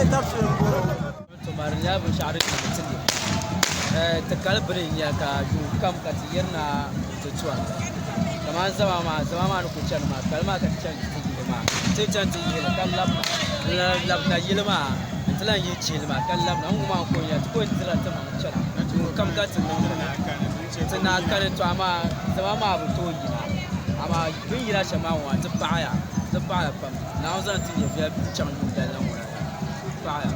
To maa di nyɛla binshaɣu din chɛ ti ni ti kali bini n nyɛ ka yuŋ kam ka ti yirina ti chɛri kamani zama maa zama maa ni ku chɛni maa kali maa ka ti chɛni ti yihili maa ti yi chɛni ti yihili ka labina n lahi labina yili maa n ti lahi yihi chihili maa ka labina n ŋɔ maa n ku nyɛ ti ku dirila ti maŋ chɛna yuŋ kam ka ti niŋdi li ti naai kani to amaa zama maa bi tooi yina amaa bini yina shɛm maa ŋɔ ti paɣaya ti paɣaya pam Naawuni zaŋ ti nyɛviya chaŋ yuŋ dali na ŋɔ na ti paɣaya.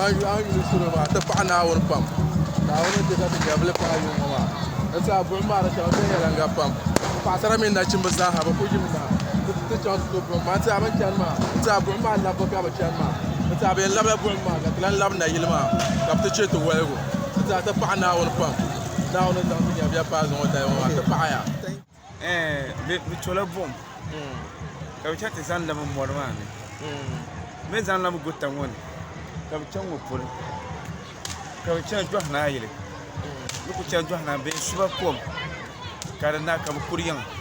A yi yuli salo maa ti paɣi Naawuni pam Naawuni n-chɛ ka ti nyɛvili paai yuŋ ŋɔ maa. Di saha buɣim maa di chaŋ viɛnyɛliŋga pam. Paɣisara mini nachimba zaaha bɛ kul yimina. Ti chaŋ ti tooi buɣim maa n tiɛha bini chani maa n tiɛha buɣim maa labbu ka bi chani maa n tiɛha bi yɛn labila buɣim maa ka ti lahi labi nayili maa ka bi ti chɛ ti waligu n tiɛha ti paɣi Naawuni pam Naawuni ni zaŋ ti nyɛviya paai zuŋɔ dali ŋɔ maa ti paɣiya. Bɛ tola buɣim ka bɛ chaŋ ti zaŋ labi mɔri maa ni bɛ ni zaŋ labi gota ŋɔ ni ka bɛ chaŋ ŋɔ polo ka bɛ chaŋ Jɔhinaayili bɛ ku chaŋ Jɔhinaayili bɛ suba kom ka di naai ka bɛ kuri yiŋa.